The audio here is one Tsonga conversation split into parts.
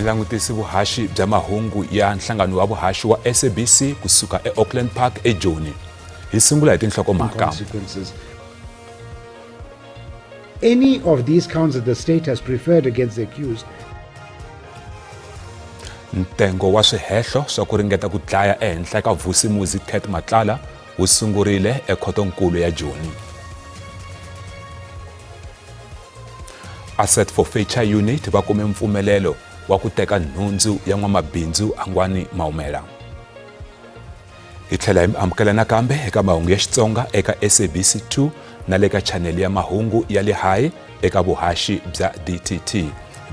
Mi langutisi vuhaxi bya mahungu ya nhlangano wa vuhaxi wa SABC kusuka eAuckland Park eJoni. Hi sungula hi tinhlokomhaka. Any of these counts that the state has preferred against the accused. Ntengo wa swihehlo swa ku ringeta ku dlaya ehenhla ka Vusimuzi Cat Matlala wu sungurile ekhotonkulu ya Joni. Asset Forfeiture Unit va kume mpfumelelo wa ku teka nhundzu ya n'wamabindzu Angwani Maumela. Hi tlhela hi mi amukela nakambe eka mahungu ya Xitsonga eka SABC 2 na le ka chanele ya mahungu ya le hayi eka vuhaxi bya DTT.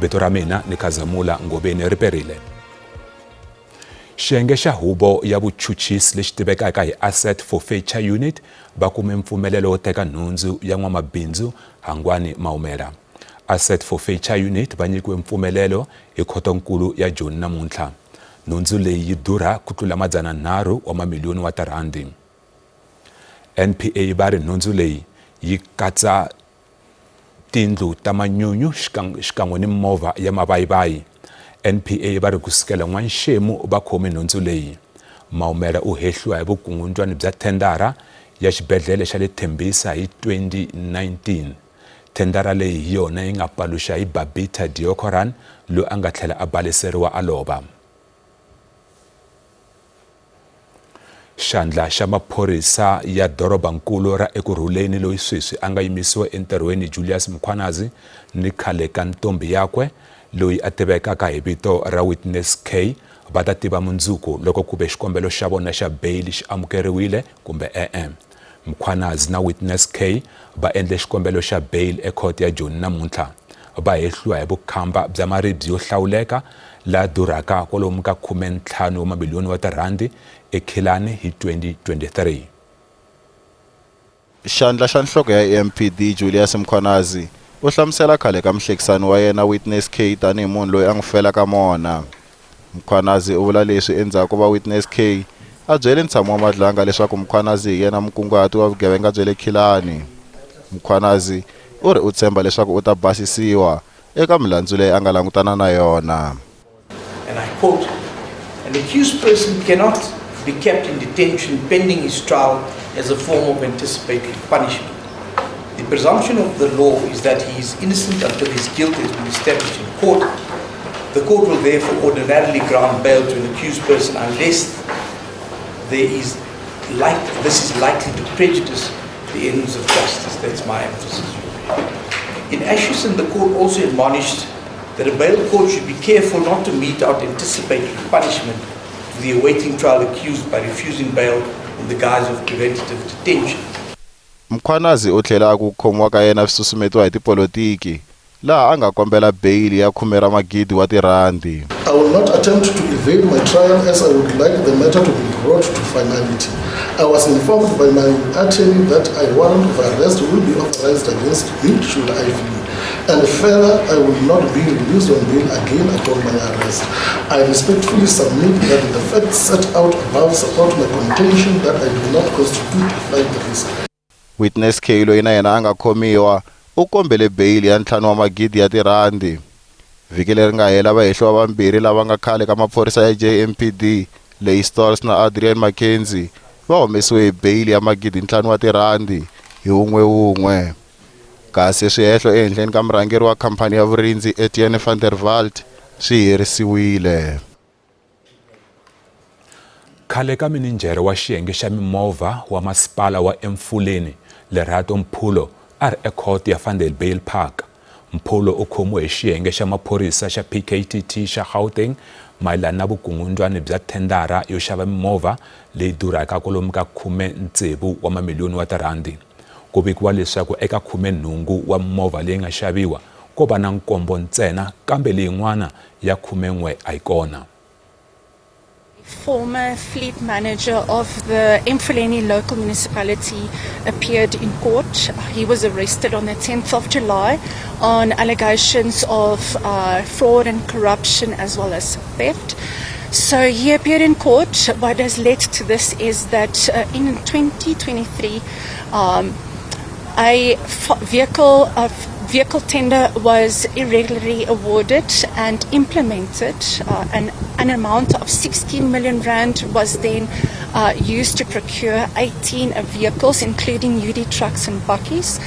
Vito ra mina ni Khazamula Ngoveni Riperile. Xiyenge xa huvo ya vuchuchisi lexi tivekaka hi Asset Forfeiture Unit va kume mpfumelelo wo teka nhundzu ya n'wamabindzu Hangwani Maumela. Asset Forfeiture Unit va nyikiwe mpfumelelo hi khotonkulu ya Joni namuntlha. Nhundzu leyi yi durha ku tlula madzananharhu wa mamiliyoni wa tirhandi. NPA va ri nhundzu leyi yi katsa tindlu ta manyunyu xikan'we ni mimovha ya mavayivayi. NPA va ri kusukela n'wanxemu va khome nhundzu leyi. Maumela u hehliwa hi vukungundzwani bya thendara ya xibedlhele xa le Tembisa hi 2019. Thendara leyi hi yona yi nga paluxa hi Babita Deokaran loyi a nga tlhela a baleseriwa a lova. Xandla xa maphorisa ya dorobankulu ra Ekurhuleni loyi sweswi a nga yimisiwa entirhweni Julius Mkhwanazi ni khale ka ntombhi yakwe loyi a tivekaka hi vito ra Witness K va ta tiva mundzuku loko ku ve xikombelo xa vona xa beyili xi amukeriwile kumbe e-e. Mkhwanazi na Witness K va endle xikombelo xa bail ekhoto ya Joni namuntlha. Va hehliwa hi vukhamba bya maribye yo hlawuleka la durhaka kwalomu ka 15 wa mabiliyoni wa tirhandi eKhilani hi 2023. Xandla xa nhloko ya EMPD Julius Mkhwanazi u hlamusela khale ka muhlekisani wa yena Witness K tanihi munhu loyi a n'wi felaka mona. Mkhwanazi u vula leswi endzhaku ko va Witness K a byele ntshamo wa Madlanga leswaku Mkhwanazi hi yena mukunguhati wa vugevenga bya le Khilani. Mkhwanazi u ri u tshemba leswaku u ta basisiwa eka milandzu leyi a nga langutana na yona. And I quote, An accused person cannot be kept in detention pending his trial as a form of anticipatory punishment. The presumption of the law is that he is innocent until his guilt has been established in court. The court will therefore ordinarily grant bail to an accused person unless there is like, this is likely to prejudice the ends of justice. That's my emphasis. In Asherson, the court also admonished that a bail court should be careful not to mete out anticipatory punishment to the awaiting trial accused by refusing bail in the guise of preventative detention. Mkhwanazi u tlhele a ku ku khomiwa ka yena swi susumetiwa hi tipolotiki, laha a nga kombela beyili ya khume ra magidi wa tirhandi. I will not attempt to evade my trial as I would like the matter to be brought to finality. I was informed by my attorney that a warrant of arrest will be authorized against me should I flee. And further, I will not be released on bail again upon my arrest. I respectfully submit that the facts set out above support my contention that I do not constitute a flight risk. Witness K loyi na yena a nga khomiwa u kombele beyili ya ntlhanu wa magidi ya tirhandi. Vhiki leri nga hela vahehliwa vambirhi lava nga khale ka maphorisa ya JMPD, Leigh Stolz na Adrian McKenzie va humesiwe hi beyili ya magidi ntlhanu wa tirhandi hi wun'we wun'we. Kasi swihehlo ehenhleni ka murhangeri wa khamphani ya vurindzi Etienne van der Walt swi herisiwile. Khale ka mininjhere wa xiyenge xa mimovha wa masipala wa Emfuleni, Lerato Mphulo, a ri ekhoto ya Vanderbijlpark. Mphulo u khomiwe hi xiyenge xa maphorisa xa PKTT xa Gauteng mayelana na vukungundzwani bya thendara yo xava mimovha leyi durhaka kwalomu ka 16 wa mamiliyoni wa tirhandi. Ku vikiwa leswaku eka 18 wa mimovha leyi nga xaviwa, ko va na nkombo ntsena kambe leyin'wana ya 11 a yi kona. Former fleet manager of the Emfuleni local municipality appeared in court. He was arrested on the 10th of July on allegations of fraud and corruption as well as theft. So he appeared in court. What has led to this is that in 2023, a vehicle of vehicle tender was irregularly awarded and implemented. And an amount of 16 million rand was then used to procure 18 vehicles, including UD trucks and bakkies.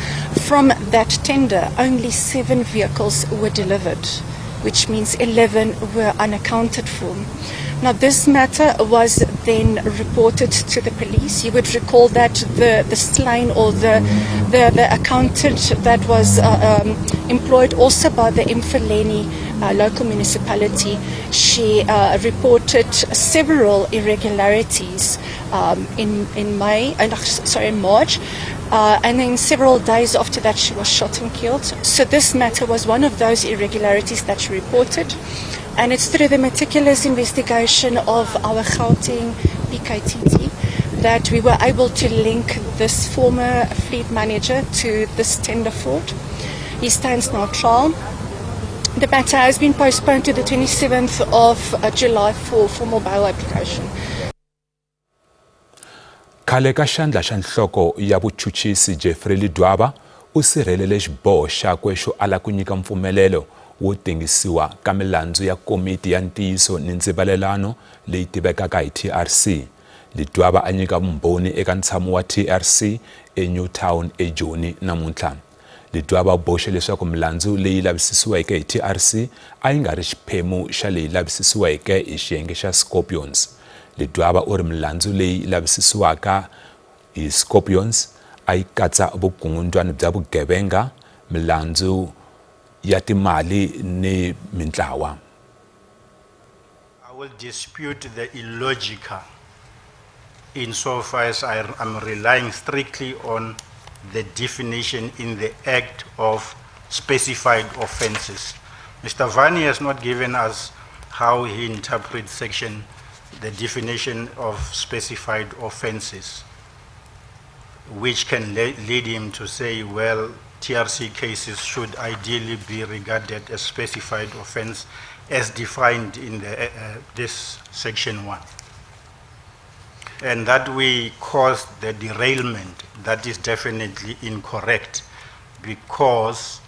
From that tender, only 7 vehicles were delivered, which means 11 were unaccounted for. Now, this matter was then reported to the police. You would recall that the slain or the accountant that was employed also by the Emfuleni local municipality, she reported several irregularities in May, sorry, in March. And then several days after that, she was shot and killed. So this matter was one of those irregularities that she reported. And it's through the meticulous investigation of our Gauteng PKTT that we were able to link this former fleet manager to this tender fraud. He stands now trial. The matter has been postponed to the 27th of July for formal bail application. Khale ka xandla xa nhloko ya vuchuchisi Jeffrey Ledwaba u sirhelele xiboho xakwe xo ala ku nyika mpfumelelo wo tengisiwa ka milandzu ya komiti ya ntiyiso ni ndzivalelano leyi tivekaka hi TRC. Ledwaba a nyika vumbhoni eka ntshamo wa TRC eNewtown eJoni namuntlha. Ledwaba u boxe leswaku milandzu leyi lavisisiweke hi TRC a yi nga ri xiphemu xa leyi lavisisiweke hi xiyenge xa Scorpions. Ledwaba u ri milandzu leyi lavisisiwaka hi Scorpions a yi katsa vukungundwani bya vugevenga, milandzu ya timali ni mintlawa. I will dispute the illogical insofar as I am relying strictly on the definition in the Act of specified offences. Mr. Vani has not given us how he interprets section, the definition of specified offences, which can lead him to say, well, TRC cases should ideally be regarded as specified offence as defined in this section 1. And that we caused the derailment, that is definitely incorrect, because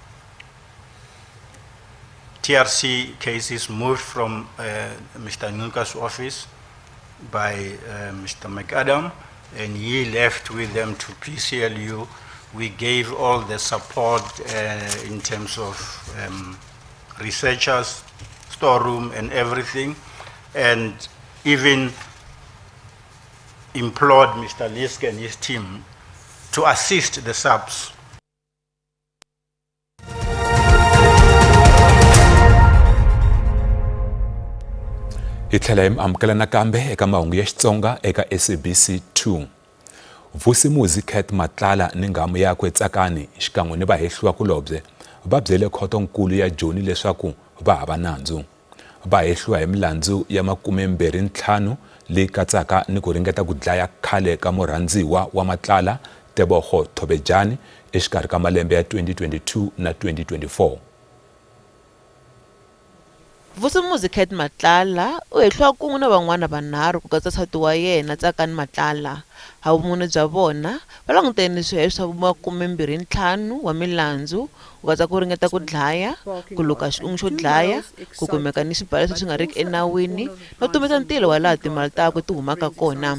TRC cases moved from Mr. Ngcuka's office by Mr. McAdam, and he left with them to PCLU. We gave all the support in terms of researchers, storeroom and everything, and even implored Mr. Lisk and his team to assist the SAPS. Hi tlhela hi mi amukela nakambe eka mahungu ya Xitsonga eka SABC 2. Vusimuzi Cat Matlala ni nghamu yakwe Tsakani xikan'we ni vahehliwa kulobye va byele khotonkulu ya Joni leswaku va hava nandzu. Va hehliwa hi milandzu ya 25 leyi katsaka ni ku ringeta ku dlaya khale ka murhandziwa wa Matlala Tebogo Thobejane exikarhi ka malembe ya 2022 na 2024. Vusimuzi Cat Matlala u hehliwa kun'we na van'wana vanharhu ku katsa nsati wa yena Tsakani Matlala. Havumune bya vona va langutene ni swihehlo swa 25 wa milandzu ku katsa ku ringeta ku dlaya, ku luka xikungu xo dlaya, ku kumeka ni swibalesa leswi nga riki enawini no tumbeta ntila wa laha timali takwe ti humaka kona.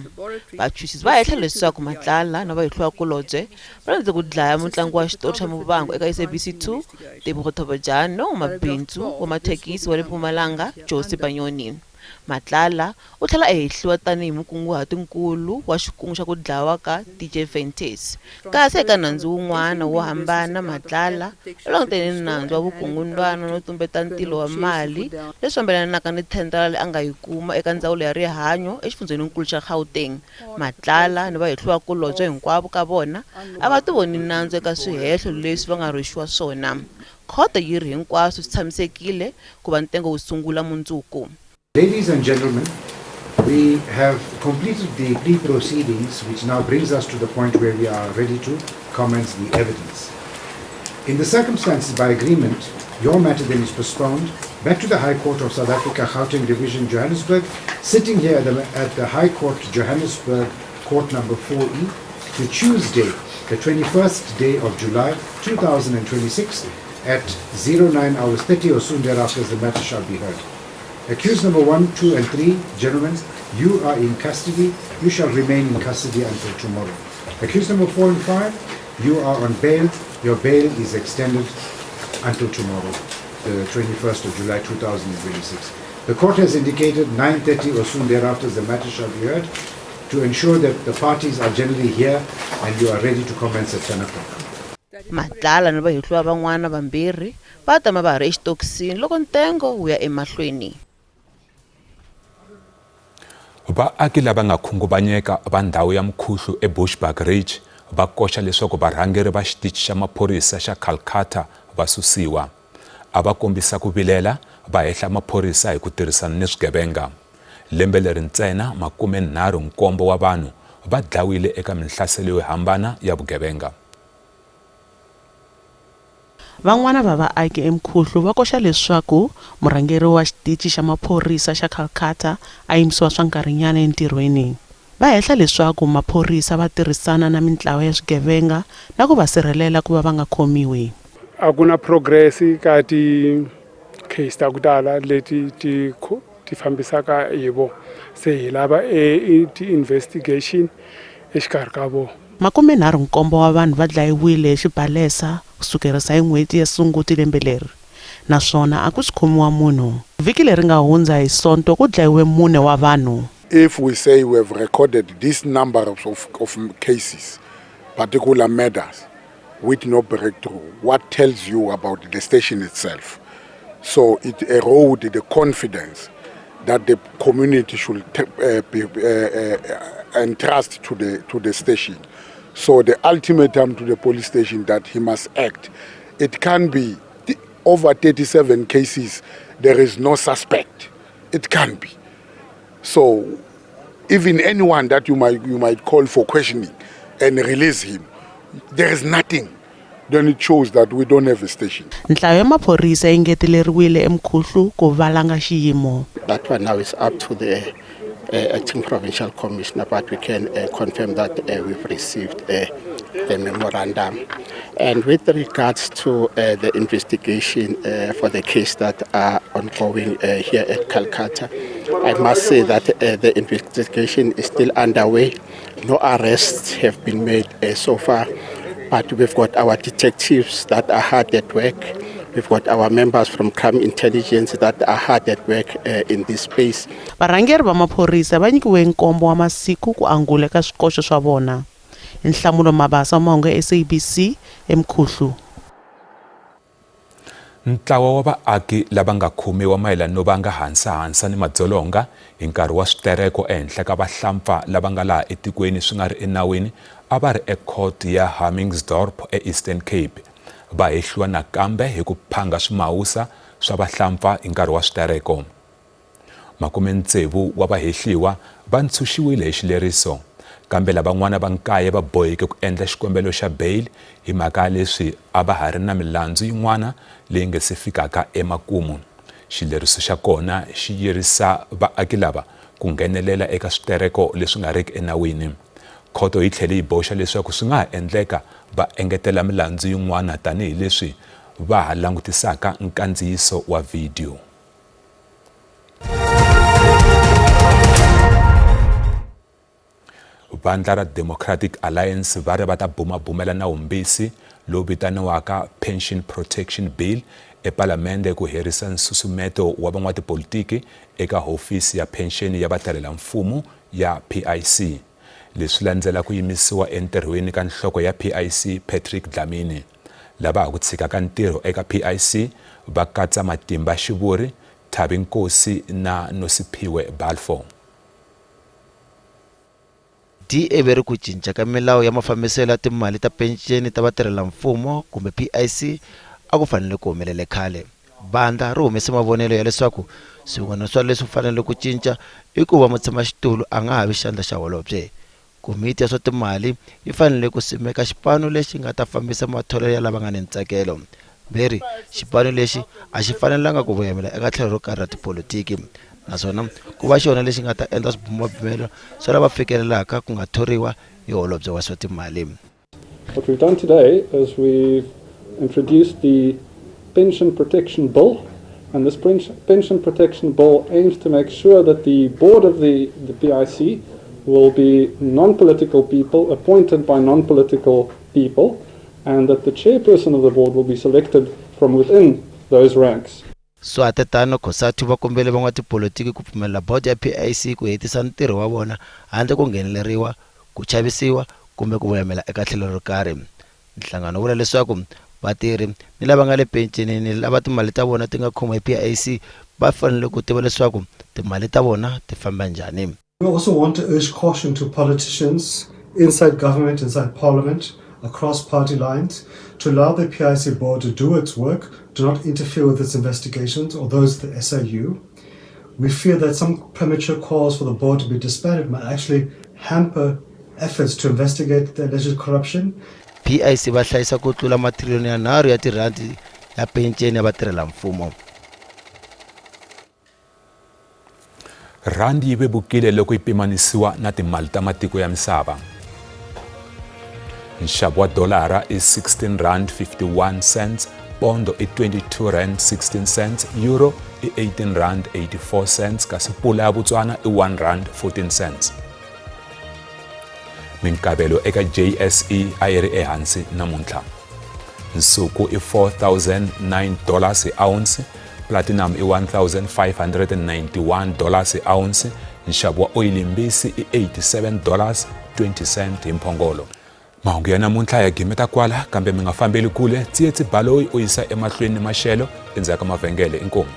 Vachuchisi va hehla leswaku Matlala na vahehliwakulobye va ringete ku dlaya mutlangi wa xitori xa Muvhango eka SABC 2 Tebogo Thobejane na n'wamabindzu wa mathekisi wa le Mpumalanga Joe Sibanyoni. Matlala u tlhela a hehliwa tanihi mukunguhatinkulu wa xikungu xa ku dlawa ka DJ Ventees. Kasi eka nandzu wun'wana wo hambana, Matlala u langutene ni nandzu wa vukungundwana no tumbeta ntilo wa mali leswi fambelanaka ni thendara leyi a nga yi kuma eka ndzawulo ya rihanyo exifundzheninkulu xa Gauteng. Matlala ni vahehliwakulobye hinkwavo ka vona a va tivoni nandzu eka swihehlo leswi va nga rhwexiwa swona. Khoto yi ri hinkwaswo swi tshamisekile ku va ntengo wu sungula mundzuku. Ladies and gentlemen, we have completed the plea proceedings, which now brings us to the point where we are ready to commence the evidence. In the circumstances, by agreement, your matter then is postponed back to the High Court of South Africa, Gauteng Division, Johannesburg, sitting here at the High Court, Johannesburg, Court number 4E, to Tuesday, the 21st day of July, 2026, at 09 hours 30 or soon thereafter as the matter shall be heard. Accused number 1, 2 and 3, gentlemen, you are in custody. You shall remain in custody until tomorrow. Accused number 4 and 5, you are on bail. Your bail is extended until tomorrow, the 21st of July 2026. The court has indicated 9:30 or soon thereafter as the matter shall be heard to ensure that the parties are generally here and you are ready to commence at 10 o'clock. Matlala ni vahehliwa van'wana vambirhi va tama va ha ri exitokisini loko ntengo wu ya emahlweni. Vaaki lava nga khunguvanyeka va ndhawu ya Mkhuhlu eBushbuckridge va koxa leswaku varhangeri va xitichi xa maphorisa xa Calcutta va susiwa. A va kombisa ku vilela va hehla maphorisa hi ku tirhisana ni swigevenga. Lembe leri ntsena, 37 wa vanhu va dlawile eka minhlaselo yo hambana ya vugevenga. Van'wana va vaaki eMkhuhlu va koxa leswaku murhangeri wa xitichi xa maphorisa xa Calcutta a yimisiwa swa nkarhinyana entirhweni. Va hehla leswaku maphorisa va tirhisana na mintlawa ya swigevenga na ku va sirhelela ku va va nga khomiwi. A ku na progress ka ti case ta ku tala leti ti ti fambisaka hi vo se hi lava e ti-investigation exikarhi ka vo. 37 wa vanhu va dlayiwile hi xibalesa ku sukerisa hi n'hweti ya Sunguti lembe leri, naswona a ku si khomiwa munhu. Vhiki leri nga hundza hi Sonto ku dlayiwe mune wa vanhu. If we say we have recorded this number of, of cases, particular murders, with no breakthrough, what tells you about the station itself? So it eroded the confidence that the community should be, entrust to the, to the station. So the ultimatum to the police station that he must act. It can be over 37 cases, there is no suspect. It can be. So even anyone that you might, you might call for questioning and release him, there is nothing. Then it shows that we don't have a station. Nhlayo ya maphorisa yi ngeteleriwile eMkhuhlu ku valanga xiyimo. That one now is up to the acting provincial commissioner, but we can confirm that we've received the memorandum. And with regards to the investigation for the case that are ongoing here at Calcutta, I must say that the investigation is still underway. No arrests have been made so far, but we've got our detectives that are hard at work. We've got our members from crime intelligence that are hard at work in this space. Varhangeri va maphorisa va nyikiwe nkombo wa masiku ku angula eka swikoxo swa vona. Nhlamulo Mabasa, mahungu ya SABC, eMkhuhlu. Ntlawa wa vaaki lava nga khomiwa mayelana no vanga hansahansa ni madzolonga hi nkarhi wa switereko ehenhla ka vahlampfa lava nga laha etikweni swi nga ri enawini a va ri ecourt ya Humansdorp eEastern Cape. Va hehliwa nakambe hi ku phanga swimawusa swa vahlampfa hi nkarhi wa switereko. 60 wa vahehliwa va ntshunxiwile hi xileriso, kambe lavan'wana va nkaye va boheke ku endla xikombelo xa bail hi mhaka ya leswi a va ha ri na milandzu yin'wana leyi nga se fikaka emakumu. Xileriso xa kona xi yirisa vaaki lava ku nghenelela eka switereko leswi nga riki enawini. Khoto yi tlhele yi boxa leswaku swi nga ha endleka va engetela milandzu yin'wana tanihileswi va ha langutisaka nkandziyiso wa vhidiyo. Vandla ra Democratic Alliance va ri va ta bumabumela nawumbisi lowu vitaniwaka Pension Protection Bill ePalamende ku herisa nsusumeto wa van'watipolitiki eka hofisi ya phenxeni ya vatirhelamfumo ya PIC. Leswi landzela ku yimisiwa entirhweni ka nhloko ya PIC Patrick Dlamini. Lava ha ku tshikaka ntirho eka PIC va katsa Matimba Shivuri, Thabi Nkosi na Nosiphiwe Balfour. DA va ri ku cinca ka milawu ya mafambiselo ya timali ta penceni ta vatirhelamfumo kumbe PIC a ku fanele ku humelele khale. Vandla ri humese mavonelo ya leswaku swin'wana swa leswi faneleke ku cinca i ku va mutshamaxitulu a nga ha vi xandla xa holobye. Komiti ya swa timali yi fanele ku simeka xipano lexi nga ta fambisa matholelo ya lava nga ni ntsakelo. Ve ri, xipano lexi a xi fanelanga ku voyamela eka tlhelo ro karhi ra tipolitiki naswona ku va xona lexi nga ta endla swibumabumelo swa lava fikelelaka ku nga thoriwa hi holobye wa swa timali. What we've done today is we've introduced the Pension Protection Bill. And this Pension Protection Bill aims to make sure that the board of the PIC will be non-political people, appointed by non-political people, and that the chairperson of the board will be selected from within those ranks. Swa ha tano, COSATU va kombele van'watipolitiki ku pfumelela bodo ya PIC ku hetisa ntirho wa vona handle ko ngheneleriwa, ku chavisiwa kumbe ku voyamela eka tlhelo ro karhi. Nhlangano wu vula leswaku vatirhi ni lava nga le pencenini lava timali ta vona ti nga khomiwa hi PIC va fanele ku tiva leswaku timali ta vona ti famba njhani. We also want to urge caution to politicians inside government, inside parliament, across party lines, to allow the PIC board to do its work, do not interfere with its investigations or those of the SIU. We fear that some premature calls for the board to be disbanded might actually hamper efforts to investigate the alleged corruption. PIC va hlayisa ku tlula matriliyoni yanharhu ya tirhandi ya penceni ya vatirhelamfumo. Rhandi yi vevukile loko yi pimanisiwa na timali ta matiko ya misava. Nxavo wa dolara i 16 rand 51 cents, pondo i 22 rand 16 cents, euro i 18 rand 84 cents, kasi pula ya Botswana i 1 rand 14 cents. Minkavelo eka JSE a yi ri ehansi namuntlha. Nsuku i 4009 dollars hi ounce, platinum i 1591 dollars hi ounce, nxavo wa oyilimbisi i 87 dollars 20 cent hi mphongolo. Mahungu ya namuntlha ya gimeta kwala, kambe mi nga fambeli kule. Tsietsi Baloyi u yisa emahlweni ni maxelo endzhaku ka mavhengele. Inkomu.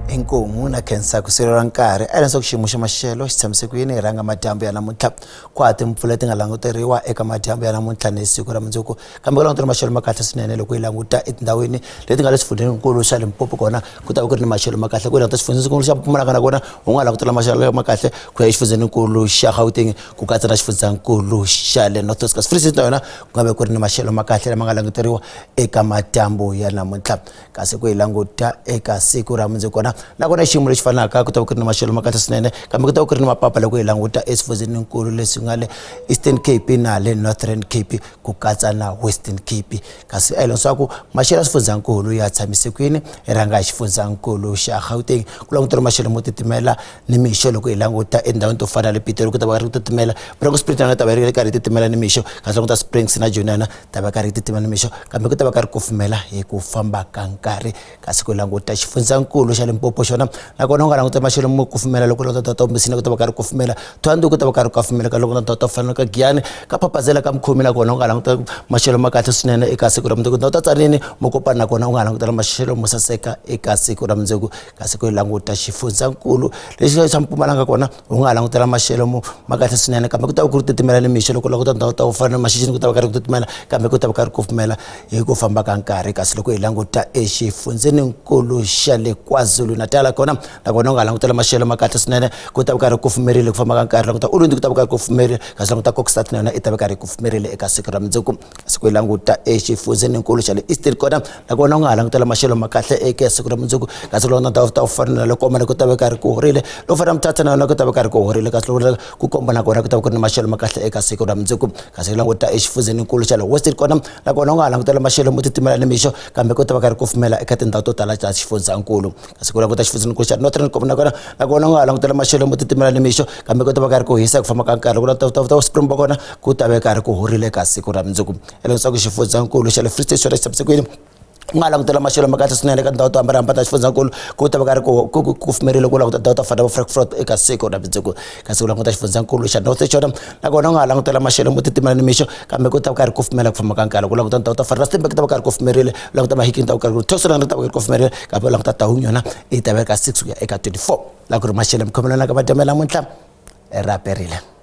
Inkomu na khensa ku sirheleriwa nkarhi a leswaku xiyimo xa maxelo xi tshamise ku yini hi rhanga madyambu ya namuntlha ku ha timpfula ti nga languteriwa eka madyambu ya namuntlha ni siku ra mundzuku kambe ku languteriwa maxelo ma kahle swinene loko yi languta etindhawini leti nga le swifundzhenikulu swa Limpopo kona ku ta va ku ri ni maxelo ma kahle ku languta xifundzenikulu xa Mpumalanga nakona u nga langutela maxelo ma kahle ku ya exifundzhenikulu xa Gauteng ku katsa na xifundzankulu xa le North West kasi Free State na yona ku nga ve ku ri ni maxelo ma kahle lama nga languteriwa eka madyambu ya namuntlha kasi ku yi languta eka siku ra mundzuku kona nakona xiyimo lexi fanaka ku ta va ku ri ni maxelo ma kahle swinene kambe ku ta va ku ri ni mapapa loko hi languta eswifundzheninkulu leswi nga le Eastern Cape na le Northern Cape ku katsa na Western Cape kasi a hi leswaku maxelo ya swifundzankulu ya tshamise kwini hi rhanga hi xifundzankulu xa Gauteng ku langutela maxelo mo titimela ni mixo loko hi languta etindhawini to fana na le Pitori ku ta va ri ku titimela Bronkhorstspruit na yona ta va ri karhi titimela ni mixo kasi languta Springs na Joni yona ta va karhi titimela ni mixo kambe ku ta va karhi kufumela hi ku famba ka nkarhi kasi ku languta xifundzankulu xa Limpopo xona nakona u nga languta maxelo mo kufumela loko languta ta Musina ku ta va karhi kufumela Thohoyandou ku ta va karhi kufumela ka loko languta ta fana ka Giyani ka Phaphazela ka Mkhumi nakona u nga languta maxelo ma kahle swinene eka siku ra mundzuku ndhawu ta Tzaneen Mokopane nakona u nga langutela maxelo mo saseka eka siku ra mundzuku kasi ku languta xifundzankulu lexi xa Mpumalanga kona u nga ha langutela maxelo mo ma kahle swinene kambe ku ta va ku ri titimela nimixo loko languta ndhawu ta ku fana na Maxixini ku ta va karhi ku titimela kambe ku ta va karhi ku kufumela hi ku famba ka nkarhi kasi loko hi languta exifundzeninkulu xa le KwaZulu-Natal kona nakona u nga langutela maxelo ma kahle swinene ku ta va karhi ku kufumerile ku famba ka nkarhi languta Ulundi ku ta va karhi ku kufumerile kasi languta Kokstad na yona i ta va karhi kufumerile eka siku ra mundzuku kasi ku hi languta exifundzeninkulu xa le Eastern kona nakona u nga ha langutela maxelo ma kahle eka siku ra mundzuku kasi loko ndhawu ta ku fana na le Komani ku ta va karhi ku horile loko fana na Mthatha na yona ku ta va karhi ku horile kasi loko ku komba nakona ku ta va ku ri ni maxelo ma kahle eka siku ra mundzuku kasi languta exifundzeninkulu xa le Western kona nakona u nga ha langutela maxelo mo titimela nimixo kambe ku ta va karhi kufumela eka tindhawu to tala ta xifundzankulu kasi ku languta xifundzankulu xa Northern Cape nakona nakona u nga ha langutela maxelo mo titimela nimixo kambe ku ta va karhi ku hisa ku famba ka nkarhi ku languta ta Springbok kona ku ta va karhi ku horile eka siku ra mundzuku leswaku xifundzankulu xa le Free State xona xi tshamisekile u nga langutela maxelo ma kahle swinene eka tindhawu to hambanahambana ta xifundzankulu ku ta va karhi ku kufumerile ku languta tindhawu to fana na vo Frankfurt eka siku ra mundzuku kasi ku languta xifundzankulu xa North xona nakona u nga ha langutela maxelo mo titimela nimixo kambe ku ta va karhi kufumela ku famba ka nkarhi ku languta tindhawu to fana na Rustenburg ku ta va karhi kufumerile u languta Mahikeng ta va karhi Thohoyandou ku ta va karhi kufumerile kambe u languta Taung yona yi ta va eka 6 ku ya eka 24 la ku ri maxelo mi khomelana ka madyambe namuntlha ra perile.